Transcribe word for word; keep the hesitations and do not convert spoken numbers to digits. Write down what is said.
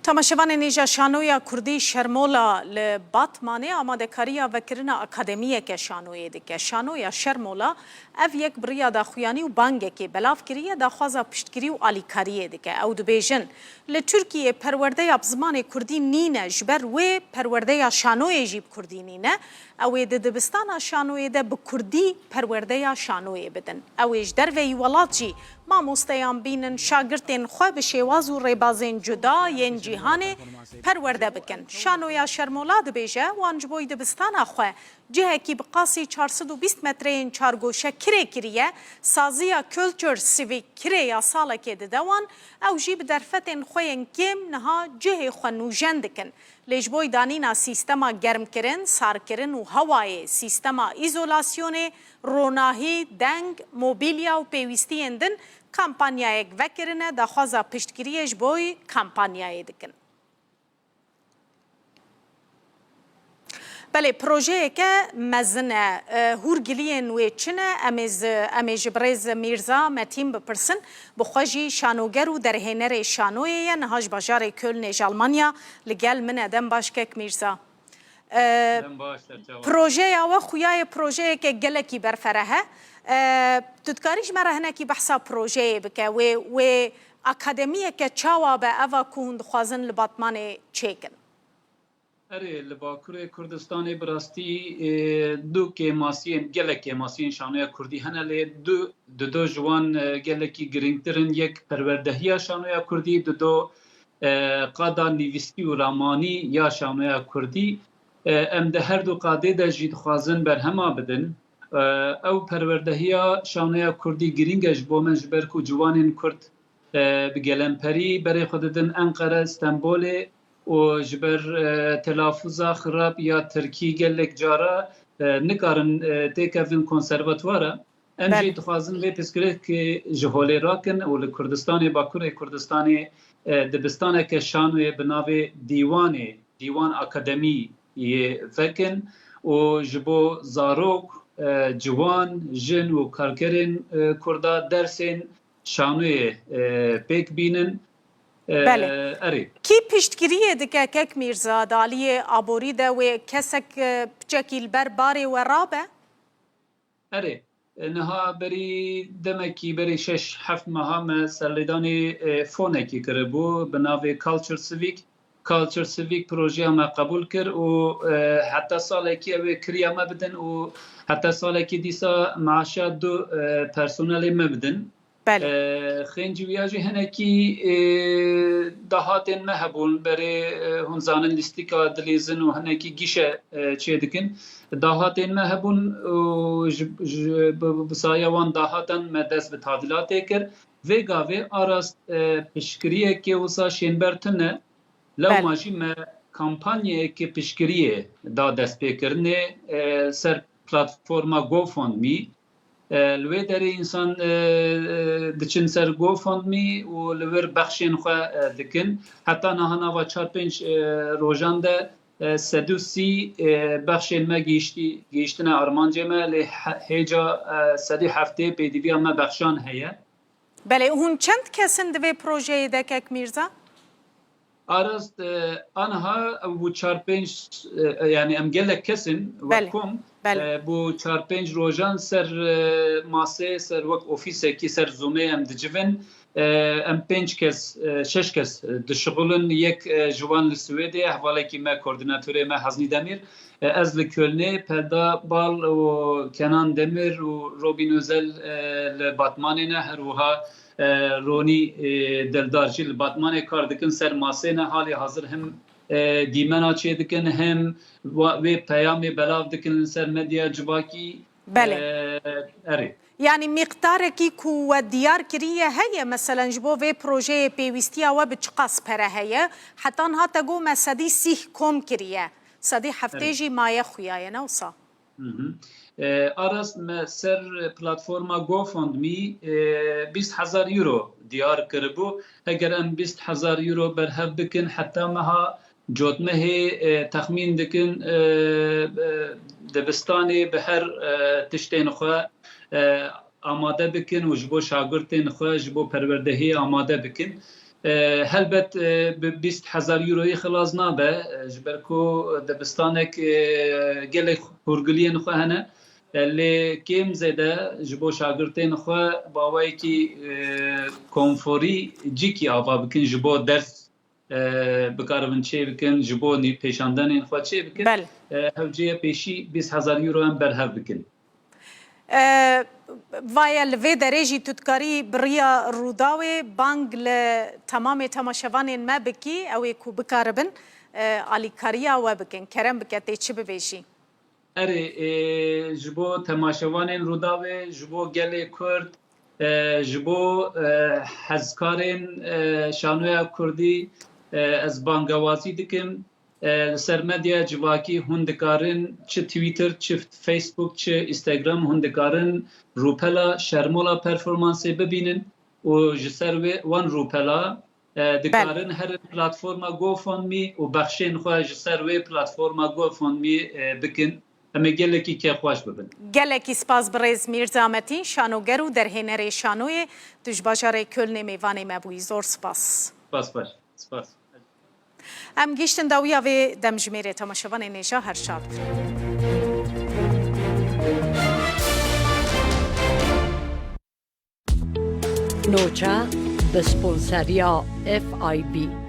Temaşevanên hêja, şanoya Kurdî Şermola li Batmanê amadekariya vekirina akademiyeke şanoyê dike. Şanoya Şermola ev yek bi riya daxuyanî û bangekê belav kiriye, daxwaza piştgirî û alîkariyê dike. Ew dibêjin, li Tirkiyê perwerdeya bi zimanê Kurdî nîne, ji ber wê perwerdeya şanoyê jî bi Kurdî nîne. Ew ê di dibistana şanoyê de bi Kurdî perwerdeya şanoyê bidin. Ew ê ji derveyî welat jî mamosteyan bînin, şagirtên xwe bi şêwaz û rêbazên cuda yên cîhanê perwerde bikin. Şanoya Şermola dibêje, wan ji bo dibistana xwe cihekî bi qasî çar sed û bîst metreyên çargoşe kirê kiriye, saziya Culture Civic kirê ya salekê dide wan, ew jî bi derfetên xwe yên kêm niha cihê xwe nûjen dikin. Lê ji bo danîna sîstema germkirin, sarkirin û hewayê, sîstema îzolasyonê, ronahî, deng, mobîlya û pêwîstiyên din kampanyayek vekirine, daxwaza piştgiriyê ji bo kampanyayê dikin. Belê, projeyeke mezin e. E, hûrgiliyên wê çi ne? Em ê zi-, em ê ji birêz Mîrza Metîn bipirsin. Bi xwe jî şanoger û derhênerê şanoyê ye. Niha ji bajarê Kölnê ji Almanya li gel min e. Dem baş kek Mîrza. E, Dem baş, serçawa. Projeya we xuya ye projeyeke gelekî berfereh e. E, tu dikarî ji me re hinekî behsa projeyê bike? Wê, wê akademiyeke çawa be eva ku hûn dixwazin li Batmanê çêkin? Erê, li Bakurê Kurdistanê bi rastî, e, du kêmasiyên, gelek kêmasiyên şanoya Kurdî hene, lê du, dido ji wan, e, gelekî girîngtir in. Yek perwerdehiya şanoya Kurdî, dido, e, qada nivîskî û ramanî ya şanoya Kurdî. E, em di her du qadê de jî dixwazin berhema bidin. E, ew perwerdehiya şanoya Kurdî girîng e ji bo me, ji ber ku ciwanên Kurd e, bi gelemperî berê xwe didin Enqere, Stenbolê û ji ber, e, telafûza xirab ya tirkî gelek cara, e, nikarin, e, têkevin konservatwara. Em Belê. jî dixwazin vê pirsgirêkê ji holê rakin û li Kurdistanê, Bakurê Kurdistanê, e, dibistaneke şanoyê bi navê Dîwanê, Dîwan Akademî yê vekin û ji bo zarok, e, ciwan, jin û karkerên, e, Kurda dersên şanoyê, e, pêk bînin. E, Belê. Erê. Kî piştgiriyê dike kek Mîrza? Di aliyê aborî de wê kesek, e, piçekî li ber barê we rabe? Erê. E, niha berî demekî, berî şeş heft meha me serlêdanê, e, fonekî kiribû bi navê Culture Civic. Culture Civic projeya me qebûl kir û, e, heta salekî ew ê kiriya me bidin û heta salekî dîsa maaşa du, e, personelê me bidin. Belê. E, xêncî wiya jî hinekî, e, dahatên me hebûn. Berê, e, hûn zanin lîstika dilîzin û hinekî gîşe, e, çêdikin. Dahatên me hebûn û ji, ji, bi, bi saya wan dahatan me dest bi tadilatê kir. Vê gavê arast, e, piştgiriyekê wisa şênber tune. Belê. Lewma jî me kampanyayeke piştgiriyê da destpêkirinê, e, ser platforma GoFundMe. E, li wê derê însan, e, e, diçin ser GoFundMe û li wir bexşên xwe, e, dikin. Heta niha nava çar pênc, e, rojan de, e, sed û sî, e, bexşên me gihiştî, gihiştine armancê me, lê he-, hêja, e, sed û heftê pêdiviya me bexşan heye. Belê, hûn çend kes in di vê projeyê de, kek Mîrza? Arast, e, aniha ew bû çar pênc, e, yani em gelek kes in wek Belê, kom. Belê. E, bû çar pênc rojan ser, e, masê, ser wek ofîsekî, ser Zoomê em dicivin. E, em pênc kes, e, şeş kes, e, dişixulin. Yek, e, ji wan li Swêdê, hevalekî me, koordinatorê me Haznî Demîr. E, ez li Kölnê, Pelda Bal û Kenan Demir û Robin Özel, e, li Batmanê ne, her wiha, e, Ronî, e, Dildar jî li Batmanê kar dikin, ser masê ne, halê hazir hem, e, dîmena çêdikin, hem wa-, wê peyamê belav dikin li ser medya civakî. Belê. E, erê. Yani mîqdarekî ku we diyar kiriye heye, meselen ji bo vê projeyê pêwîstiya we bi çiqas pere heye? Heta niha te got me sedî sîh kom kiriye. Sedî heftê Evet. jî maye xuya ye, ne wisa? Hı hı. E, Aras, me ser platforma GoFundMe, e, bîst hezar euro diyar kiribû. Eger em bîst hezar euro berhev bikin, heta meha cotmehê, e, texmîn dikin, e, e, dibistanê bi her, e, tiştên xwe, e, amade bikin û ji bo şagirtên xwe, ji bo perwerdehiyê amade bikin. E, helbet, e, bi bîst hezar euroyê xilas nabe, e, ji ber ku dibistanek, e, gelek hûrgiliyên xwe hene. E, lê kêm zêde ji bo şagirtên xwe bi awayekî, e, konforî cîkî ava bikin, ji bo ders, e, bikaribin çê bikin, ji bo nî-, pêşandanên xwe çê bikin. Bel. E, hewce ye pêşî bîst hezar euro em berhev bikin. E, Vaye li vê derê jî tu dikarî bi riya Rûdawê bang li temamê temaşevanên me bikî, ew ê ku bikaribin, e, alîkariya we bikin. Kerem bike, tê çi bibêjî? Erê, e, ji bo temaşevanên Rûdawê, ji bo gelê Kurd, e, ji bo, e, hezkarên, e, şanoya Kurdî, e, ez bangewazî dikim. E, li ser medyaya civakî hûn dikarin çi Twitter, çi Facebook, çi Instagram, hûn dikarin rûpela Şermola Performansê bibînin û ji ser wê wan rûpela, e, dikarin herin platforma GoFundMe û bexşên xwe ji ser wê platforma GoFundMe, e, bikin. Em ê gelekî kêfxweş bibin. Gelekî spas birêz Mîrza Metîn, şanoger û derhênerê şanoyê, tu ji bajarê Kölnê mêvanê me bûyî. Zor spas. Spas, spas. Spas. Em gihîştin dawiya vê demjimêrê, temaşevanên hêja her şad bin. Noça bi sponseriya F I B.